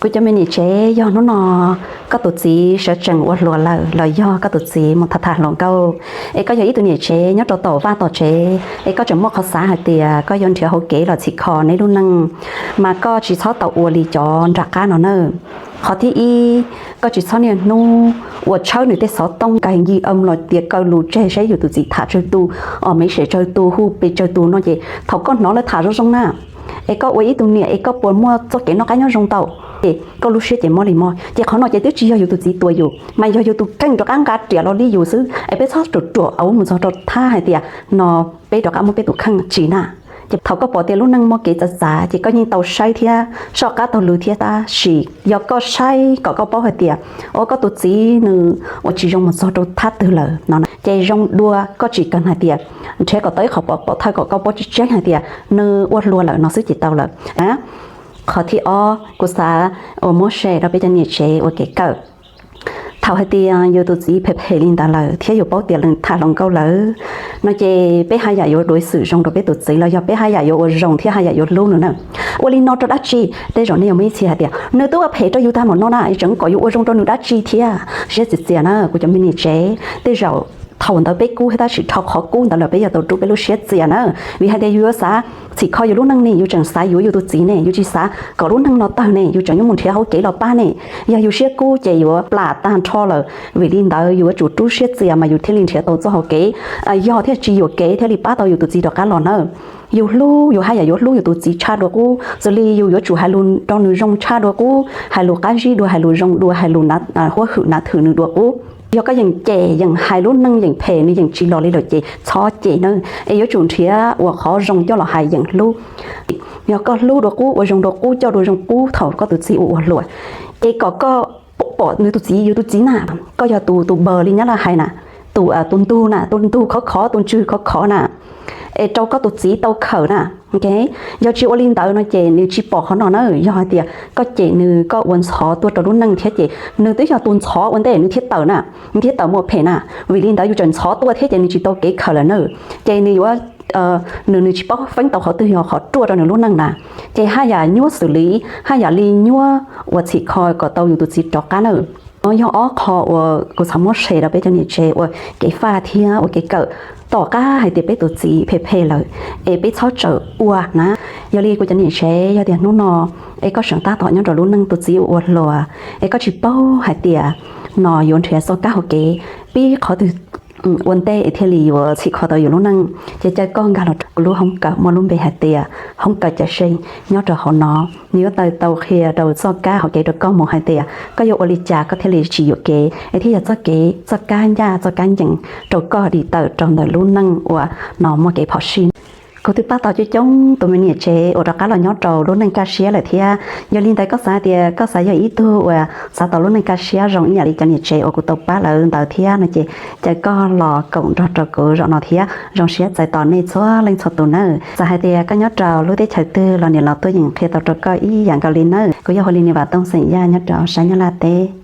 Kuv cov me niam tsev, yog hnub no koj tus txiv sawv tsees ua hluas lawm los yog koj tus txiv mus tham tham hluas nkauj, es koj yog ib tug niam tsev nyob rau tom vaj tom tsev es koj tseem muaj qhov xav hais tias koj yuav nrhiav hauv kev los txhim kho neb lub neej, mas koj tsis txhob tau ua li cov nram qab no na. Qhov thib ib, koj tsis txhob niaj hnub ua tshawb nws tej xov tooj, kaw nci am los tias kaw lus tseg saib yus tus txiv tham tsawg tus, os, message tsawg tus, hu pes tsawg tus no ces thaum koj hnov lawv tham zoo zoo na, es koj ua ib tug niam es koj puas muaj txoj kev noj qab nyob zoo tau? Ces koj lub siab ces mob li mob. Ces qhov no ces twb tsis yog yus tus txiv tua yus, mas yog yus tus kheej rov qab nqa riam los li yus xwb. Es peb txhob ruam ruam ua mus txog rau thab hais tias no peb rov qab muab peb tus kheej tsis na. Ces thaum koj pom tias lub neej muaj kev txawv txav ces koj yeej tau saib thiab soj qab taug lw thiab, tab sis yog koj saib kom koj paub hais tias, o, koj tus txiv nws ua tsis zoo mus txog rau thab twg lawm no, ces zoo dua koj tsis kawg hais tias nrhiav kom tau ib qho pov thawj kom koj paub tseeb tseeb hais tias nws ua hluas lawm no xwb ces tau lawm. Qhov thib ob, kuv xav ua muab se rau peb cov niam tsev ua kev kawm. Thaum hais tias yus tus txiv phem phem li ntawd lawm thiab yus paub tias nws tham hluas nkauj lawm no ces peb haj yam yuav duav xwm zoo rau peb tus txiv los yog peb haj yam yuav ua zoo thiab haj yam yuav hlub nws na. Ua li no rau dab tsi? Tej zaum nej yuav muaj ib txhia hais tias nws twb ua phem rau yus tag mus no na, tseem kom yuav ua zoo rau nws dab tsi thiab? Siab txias txias na kuv cov me niam tsev. Tej zaum thaum ntawd peb kub tab sis dhau qhov kub ntawd lawm peb yuav tau rub peb lub siab txias na. Vim hais tias yus yuav xav txhim kho yus lub neej ne, yus tseem xav yuav yus tus txiv ne, yus tsis xav kom lub neej no tawg ne, yus tseem yuav mus nrhiav hauv kev los pab ne. Yog yus siab kub ces yuav plam tag nrho lawm. Vim li ntawd yus yuav tsum rub siab txias mas yus thiaj li nrhiav tau txoj hauv kev, yog thiaj tsis yuam kev thiaj li pab tau yus tus txiv rov qab los na. Yus hlub, yus haj yam yuav hlub yus tus txiv tshaj dua qub, xws li yus yuav tsum hais lus rau nws zoo tshaj dua qub, hais lus qab zib dua, hais lus zoo dua, hais lus huab hwm nav thwm nws dua qub. Yog koj yeem cem yeem hais lub neej yeem phem nws yeem tsis los li lawm ces txhob cem na, es yuav tsum nrhiav ua qhov zoo coj los hais yeem hlub. Yog koj hlub dua qub, ua zoo dua qub, coj dua zoo qub thaum koj tus txiv ua ua hluas, ces kom koj pom nws tus txiv, yus tus txiv na, koj yog tus, tus npawg li nyab laj hais na, tus, tus ntug na, tus ntug khov khov, tus ntswg khov khov na, es rau koj tus txiv tau khawm na. Yog tsis ua li ntawd no ces nws tsis pom qhov no na. Yog hais tias koj cem nws, koj ua ntxhov tuaj rau lub neej thiab ces nws twb yog tus ntxhov ua ntej nws thiaj tawm na, nws thiaj tawm mus ua phem na. Vim li ntawd yus tseem ntxhov tuaj thiab ces nws tsis tau kev khawm lawm na. Ces nws yuav, nws, nws tsis paub feeb tau qhov twg yog qhov ruaj rau nws lub neej na. Ces haj yam nyuaj xws li, haj yam li nyuaj ua txhim kho kom tau yus tus txiv rov qab na. No yog ob qho uas kuv xav muab share rau peb cov niam tsev ua kev faj thiab ua kev kawm. Tom qab hais tias peb tus txiv phem phem lawm, es peb txhob tsawm ua na. Yog li kuv cov niam tsev, yog tias hnub no es koj seem tab tom nyob rau lub neej tus txiv ua ua hluas, es koj tsis paub hais tias no yuav nrhiav txoj kab hauv kev, pib qhov twg ua ntej es thiaj li yuav txhim kho tau yus lub neej, ces caw koj nkag los rau kuv lub hoob kawm muaj lub npe hais tias hoob kawm cawm seej nyob rau hauv no. Nws yuav tau, tau qhia rau txoj kab hauv kev rau koj mus hais tias koj yuav ua li cas koj thiaj li tsis yuam kev es thiaj yog txoj kev, txoj kab ncaj txoj kab ncees rau koj dim tawm rau ntawm lub neej uas no muaj kev phom sij. Kuv twb pab tau coob coob tus me niam tsev uas rov qab los nyob rau lub neej kaj siab lawm thiab. Yog li ntawd koj xav tias koj xav yog ib tug uas xav tau lub neej kaj siab zoo ib yam li cov niam tsev uas kuv tau pab lawv ntawd thiab no ces caw koj los koom nrog rau kuv zaum no thiab. Zoo siab txais tos nej txhua leej txhua tus nawb. Txawm hais tias koj nyob rau lub teb chaws twg los niam los tuaj yeem qhia tau rau koj ib yam nkaus li nawb. Kuv yog Hua Li Nis Vam Tooj xeem Yaj nyob rau sab Nyab Laj teb.